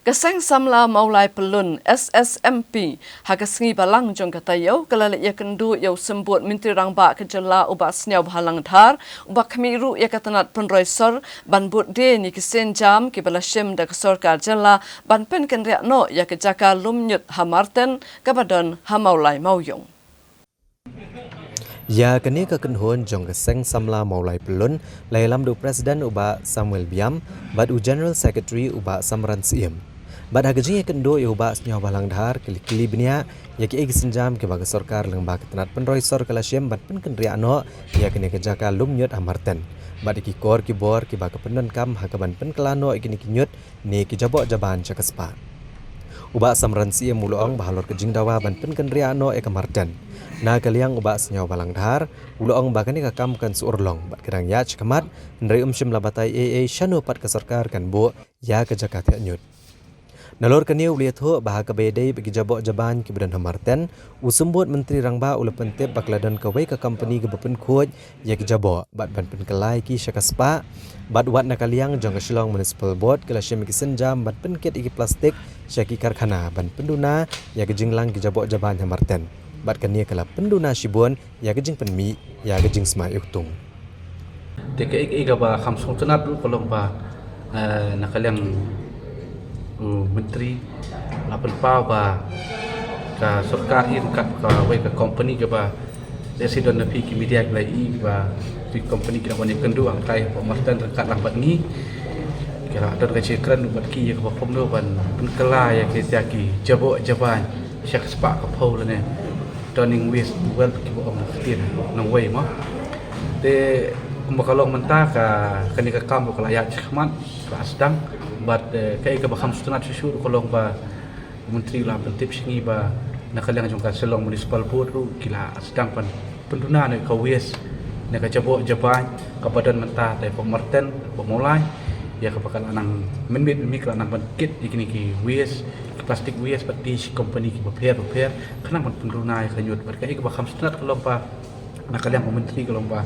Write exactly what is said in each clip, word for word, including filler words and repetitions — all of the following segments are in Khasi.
Ka Seng Samla Mawlai Pyllun, S S M P, ha ka sngi Balang jong ka taïew, ka la leit ïakynduh ïa u Symbud Myntri Rangbah ka Jylla u Bah Sniawbhalang Dhar, u ba khmih ruh ïa ka tnat pynroi sor, ban bud die ïa ki sienjam kiba la shim da ka sorkar jylla, ban pynkynriah noh ïa ka jaka lum ñiut ha Marten, kaba don ha Mawlai Mawïong. Ïa kane ka kynhun jong ka Seng Samla Mawlai Pyllun, la ïalam da u President u Bah Samuel Biam, bad u General Secretary u Bah Samran Syiem. Bad ha ka jingïakynduh ïa u Bah Sniawbhalang Dhar, ki la kylli bniah ïa kiei ki sienjam kiba ka sorkar lyngba ka tnat pynroi sor ka la shim ban pynkynriah noh ïa kane ka jaka lum ñiut ha Marten. Bad ïa ki kor ki bor kiba ka pyndonkam ha kaban pynkylla noh ïa kine ki ñiut ne ki jaboh jaban sha ka spah. U Bah Samran Syiem u la ong ba halor ka jingdawa ban pynkynriah noh ïa ka Marten, na ka liang u Bah Sniawbhalang Dhar u la ong ba kane ka kam kan sa urlong bad ka dang ïaid shakhmat, hynrei um shym la batai ei ei shano pat ka sorkar kan buh ïa ka jaka thiah ñiut. Nalor kane u la ïathuh ba ha kaba ïadei bad ki jaboh jaban kiba don ha Marten, u Symbud Myntri Rangbah u la pyntip ba ka la don kawei ka kompani kaba pynkhuid ïa ki jaboh bad ban pynkylla ïa ki sha ka spah. Bad wat na ka liang jong ka Shillong Municipal Board ka la shim ïa ki sienjam ban pynkit ïa ki plastik sha ki karkhana ban pynduna ïa ka jinglang ki jaboh jaban ha Marten. Bad kane ka la pynduna shibun ïa ka jingpynmih ïa ka jingsma iwtung. Te kaei kaei kaba kham sngewtynnat ruh ka long ba, eh, na ka liang u Myntri la pynpaw ba ka sorkar hi ryngkat kawei ka kompani kaba, lehse don na phi ki media ki la ïohi ba ki kompani ki la wan ïakynduh hangtai hapoh Marten ryngkat lang bad ngi. Ki la don ka jingkren bad ki ïa kaba kumno ban pynkylla ïa kita ki jaboh jaban sha ka spah ka phew lane turning waste to wealth kiba ong ktien nongwei mo. Te kumba ka long mynta ka, kane ka kam ruh ka la ïaid shakhmat, ka la sdang. Bad, eh, kaei kaba kham sngewtynnat shuh shuh ruh ka long ba u Myntri u la pyntip sha ngi ba na ka liang jong ka Shillong Municipal Board ruh ki la sdang ban pynduna ne ka waste ne ka jaboh jaban kaba don mynta hapoh Marten, hapoh Mawlai, ïa kaba ka la nang mynmiet mynmiet ka la nang ban kit ïa kine ki waste, ki plastic waste bad die sha ki kompani kiba pher bapher, ka nang ban pynduna ïa ka ñiut. Bad kaei kaba kham sngewtynnat ka long ba na ka liang u Myntri ka long ba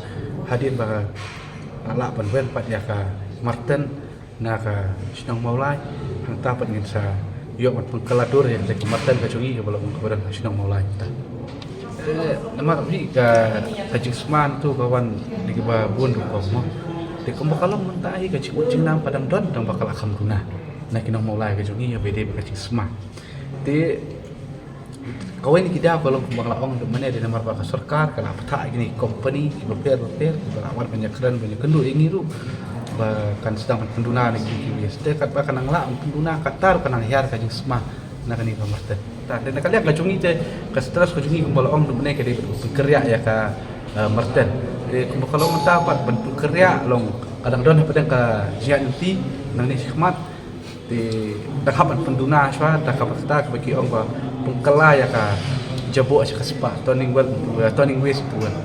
hadien ba ka la lah ban wen pat ïa ka Marten na ka shnong Mawlai, hangta pat ngin sa ïoh ban pynkylla dur ïa ka Marten ka jong ngi kaba long kaba don ha shnong Mawlai mynta. Eh, namar ri ka, ka jingsma tu ka wan da kiba bun rukom mo. Te kumba ka long mynta hi ka jingmut jingnam ka dang don, tang ba ka la kham duna na ki nong Mawlai ka jong ngi, ïa ba dei ba ka jingsma. Te kawei na ki daw ka long kumba nga la ong mynne, dei namar ba ka sorkar ka la bthah ïa kine ki kompani kiba pher bapher kiba la wan ban ïakren ban ïakynduh ïa ngi ruh ba kan sdang ban pynduna na kine ki waste. Te katba ka nang lah ban pynduna, kata ruh ka nang hiar ka jingsma na kane ka Marten. Te na ka liang ka jong ngi te ka stress ka jong ngi kumba la ong mynne ka dei ban pynkynriah ïa ka, eh, Marten. Te kumba ka long mynta pat ban pynkynriah long ka dang don hapdeng ka jingïaid lynti nangne shakhmat. Te da hap ban pynduna shuwa da kaba kata kaba ki ong ba pynkylla ïa ka jaboh sha ka spah, turning wealth into, eh, turning waste into wealth.